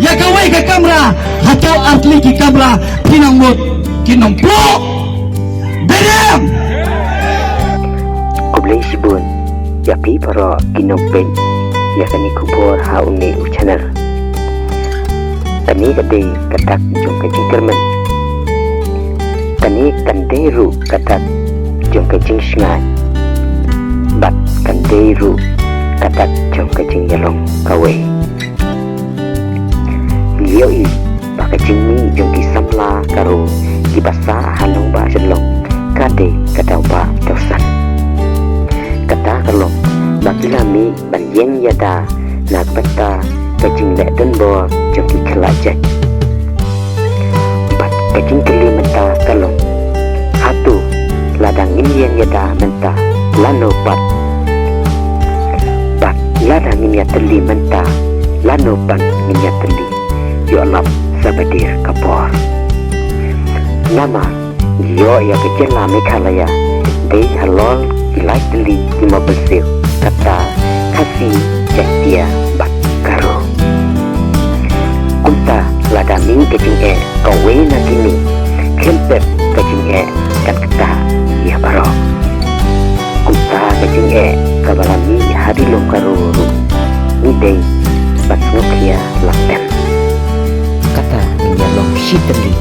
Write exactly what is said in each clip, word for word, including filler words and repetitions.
Ïa kawei ka kamra, hato artylli ki kamra, phi nang mut, ki nongpluh. Bedem. Khublei shibun ïa phi baroh ki nongpeit ïa kane ka khubor ha une u channel. Kane ka dei ka dak jong ka jingkyrmen. Kane kan dei ruh ka dak jong ka jingshngaiñ. Bad kan dei ruh ka dak jong ka jingïalong kawei. Ngi ïohi ba ka jingmih jong ki samla ka ro kiba sah ha nongbah Shillong ka dei ka daw ba daw san. Kata ka long ba ki la mih ban ïeng ïada na ka bynta ka jingleh donbor jong ki khlad jait. Bad ka jingkylli mynta ka long, hato lada ngin ïeng ïada mynta lano pat? Bad lada ngin ïatylli mynta lano pat ngin ïatylli? Ïoh lap sa ba dei ka por. Namar ngi ïoh ïa ka jylla Meghalaya dei halor ki lai tylli ki mawbyrsiew, kata Khasi, Jaiñtia bad Garo. Kumta lada mih ka jingeh kawei na kine, khlem pep ka jingeh kan ktah ïa baroh. Kumta ka jingeh kaba la mih ha ri lum ka ro ruh ngi dei ban sngewkhia lak em. Kata ngin ïa long shi tylli,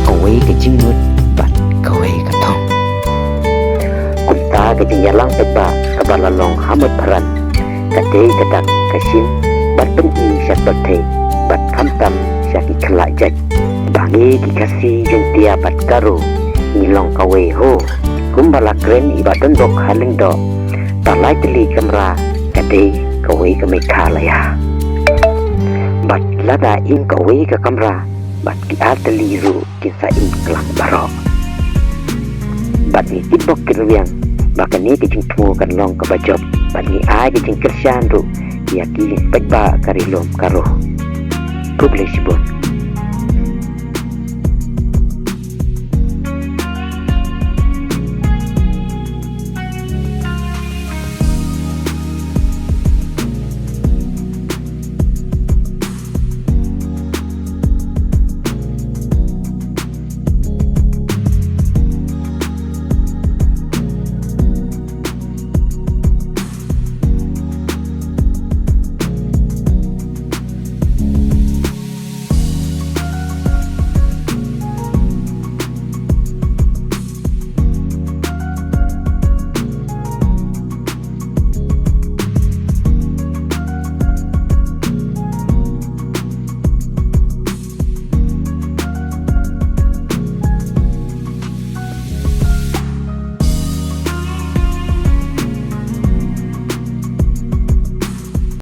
kawei ka jingmut bad kawei ka thong. Kumta ka jingïalang paidbah kaba la long ha Mawpharan ka dei ka dak ka shim ban pyni sha pyrthei bad khamtam sha ki khlad jait ba ngi ki Khasi, Jaiñtia bad Garo ngi long kawei ho. Kumba la kren i Bah Donbok ha Lyngdoh, ba lai tylli kamra ka dei kawei ka Meghalaya. Bad lada im kawei ka kamra bad ki ar tylli ruh kin sa im khlem baroh. Bad ngi kitbok kitrwiang ba kane ka jingthmu kan long kaba jop bad ngi ai ka jingkyrshan ruh ïa ki paidbah ka ri lum ka ro. Khublei shibun.